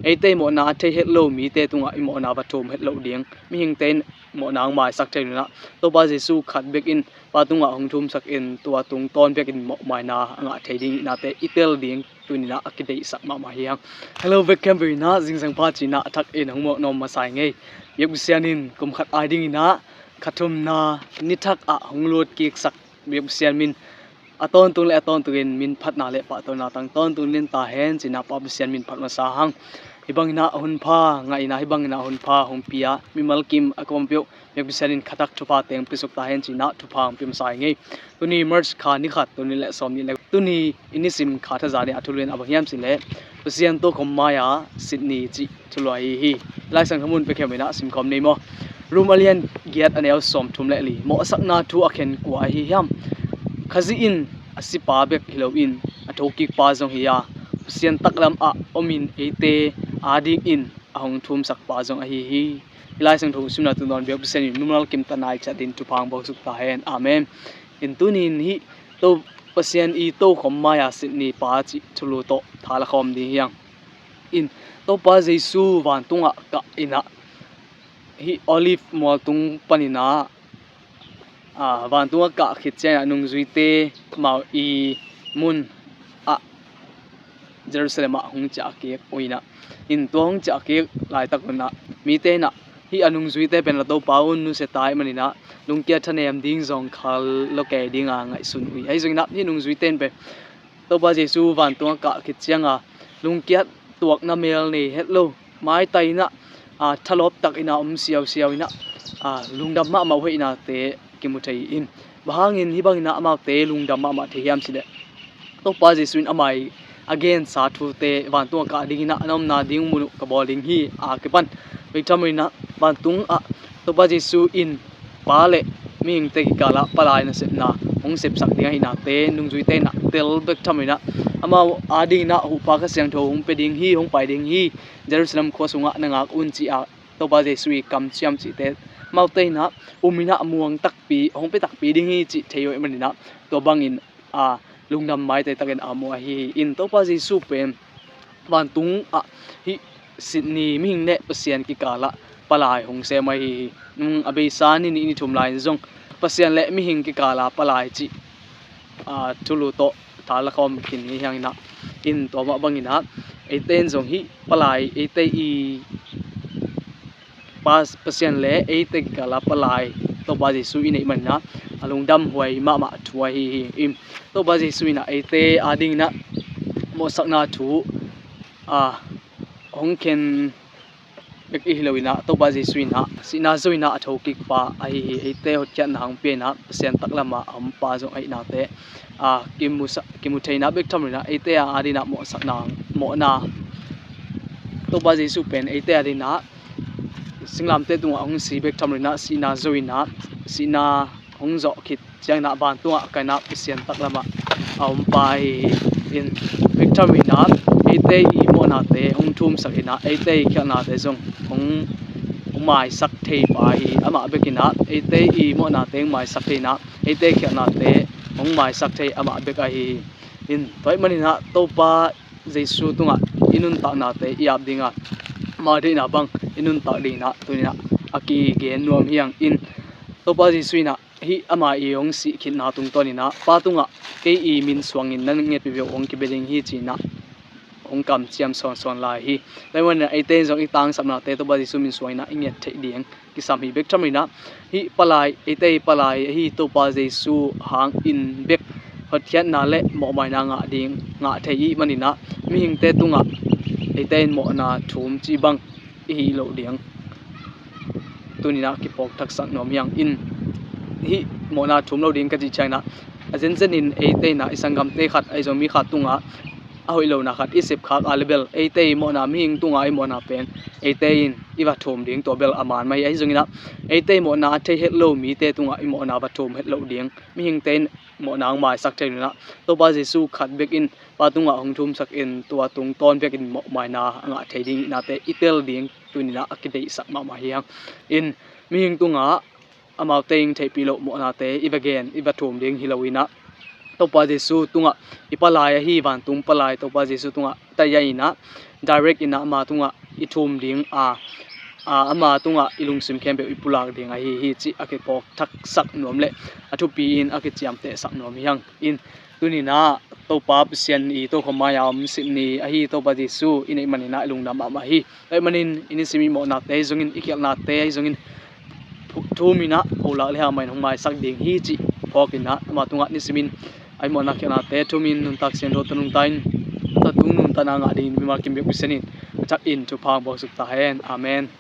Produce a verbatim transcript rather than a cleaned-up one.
eite i mawhna a thei het lo mite tungah i mawhna va thum het loh ding, mihingte in mawhna hong maisak thei lo inah, Topa Jesu khat bek in Pa tungah hong thumsak in, tua tungtawn bek in mawhmaina a ngah thei ding ihnate i tel ding tuni inah a kideihsak mahmah hi hang. Hello, bek khempeuh inah zingsang pha ci inah a thak in hong muak nuam masa ing ei. Biakpasian in kum khat ai ding inah kha thumna ni thak ah hong lut kiksak Biakpasian min a tawntung le a tawntungin min phatna le pahtawina tang tawntung nin ta hen ci inah Pa Pasian min phat masa hang. Hih bang inah a hun pha ngah inah, hih bang inah a hun pha hong pia mimal kim a kawmpeuh Biakpasian in kha thak thupha teng piasuk ta hen ci inah thupha hong pia masa ing ei. Tuni March kha ni khat, tuni le sawm ni le tuni i nisim kha thaza ni a thulu in a bang hiam cih leh Pasian tokhom mai-a sit ni cih thulu ahi hi. Laisang thamun pia khempeuh inah simkhawm ni maw. Rom a lian giat a neu sawm thum le li. Mawhsakna thu a khen kua ahi hiam? Khazih in a sipa bek hi loin a thokikpa zong hi a, Pasian taklam ah omin eite adingin a hong thumsakpa zong ahi hi. Hih Laisang thu simna tungtawn Biakpasian in mimal kim ta nai ciat in thupha hong buaksuk ta hen. Amen. In tuni in hih to Pasian i tokhom mai-a sit ni pa cih thulu tawh tha la khawm ding hi hang. In Topa Jesu vantungah kah inah hih Olive mual tung paninah, ah, vantungah kah khit ciangah nungzuite amau i mun ah Jerusalem ah hong ciah kik uh inah. In tua hong ciah kik laitak unah mite inah hih a nungzuite pen la Topa un nusia ta ih maninah lungkia thanem ding zong khal lo kei dinga ngaihsun uh hi. Ahi zong inah hih nungzuite in pen Topa Jesu vantungah kah khit cianga lungkiat tuakna mel nei het lo, maitai inah, ah, thalawp tak inah om siausiau inah, ah, lungdam mahmah uh hih inate kimu thei in. Bang hangin hih bang inah amaute lungdam mahmah thei hiam cih leh Topa Jesu in amah i a gensa thute, vantungah kah ding inah a na omna ding mun uh ka bawl ding hi a kipan bek tham inah vantungah Topa Jesu in Pa le mihingte kikalah palai nasepna hong sepsak ding ahihnate nungzuite inah tel bek tham inah amau ading inah huhpa Kha Siangtho hong pia ding hi, hong pai ding hi, Jerusalem khua sungah na ngak un ci-a Topa Jesu i kamciam cihte amaute inah um inah muang takpi hong pia takpi ding hi cih thei uh ih maninah tua bangin, a, lungdam maitai takin a om uh ahi hi. In Topa Jesu pen vantungah hih sit ni mihing le Pasian kikalah palai hong sem ahi hi. Nung a beisa ni nih ni thum lai in zong Pasian le mihing kikalah palai cih, ah, thulu tawh tha la khawm khin hi hang inah. In tua mah bang inah eite in zong hih palai, eite i Pa, Pasian le eite kikalah palai Topa Jesu i neih maninah a lungdam huai mahmah thu ahi hi. In Topa Jesu inah eite ading inah mawhsakna thu, ah, hong khen bek i hi lo inah Topa Jesu inah sihna zo inah a thokikpa ahi hi. Eite hotkhiatna hong pia inah Pasian taklamah a ompa zong ahihnate, ah, kimusa, kimu thei inah bek tham inah eite ading inah mawhsakna, mawhna Topa Jesu pen eite ading inah singlamteh tungah hong si bek tham inah sihna zo inah sihna hong zawh khit ciang inah vantungah kah inah Pasian taklamah a ompa ahi hi. In bek tham inah eite i mawhnate hong thumsak inah eite i khialhnate zong hong, hong maisak thei pa ahi hi. Amah bek inah eite i mawhnate hong maisak thei inah eite i khialhnate hong maisak thei amah bek ahi hi. In tua ih maninah Topa Jesu tungah i nuntaknate i ap dinga, amah deihna bang i nuntak ding inah tuni inah a kigen nuam hi hang. In Topa Jesu inah hih amah i hong sih khitna tungtawn inah Pa tungah kei i min suangin na ngetpih uh hong kibia ding hi ci inah hong kamciam sawnsawn lai hi. Tua ih maninah eite in zong i tangsapnate Topa Jesu min suang inah i nget theih ding kisam hi. Bek tham inah hih palai, eite i palai ahi Topa Jesu hangin bek hotkhiatna le mawhmaina ngah ding, ngah thei ih maninah mihingte tungah eite in mawhna thum cih bang i hih loh ding tuni inah kipawk thaksak nuam hi hang. In hih mawhna thum lo ding ka cih ciang inah a zenzen in eite inah i sanggamte khat ahi zong mi khat tungah a hoih lohna khat i sepkhak a le bel eite i mawhna, mihing tungah i mawhna pen eite in i va thum ding tua bel a man mah hi. Ahi zong inah eite i mawhna a thei het lo mite tungah i mawhna va thum het loh ding, mihingte in mawhna hong maisak thei lo inah Topa Jesu khat bek in Pa tungah hong thumsak in tua tungtawn bek in mawhmaina a ngah thei ding ihnate i tel ding tuni inah a kideihsak mahmah hi hang. In mihing tungah amaute in theihpih loh mawhnate i va gen, i va thum ding hi lo inah Topa Jesu tungah i palai ahi vantung palai Topa Jesu tungah taia inah direct in ah ama tungah i thum ding a, a, ama tungah i lungsim khempeuh i pulak ding ahi hi cih a kiphawk thaksak nuam le a thupi in a kiciamtehsak nuam hi hang in. Tuni-in ah Topa Pasian i tokhom mai-a om Sydney ahi Topa Jesu i neih manin ah i lungdam mahmah hi. Tua ahih manin i nisim i mawhnate ahi zongin, i khialhnate ahi zongin, thu-, thum in ah pulak le hang mah in hong maisak ding hi cih phawk in ah ama tungah nisimin a i mawhna khialhnate thumin nuntak siangtho tawh nungta in, tua tung nuntakna ngah dingin mimal kim bek Pasian in a thak in thupha hong buaksuk ta hen. Amen.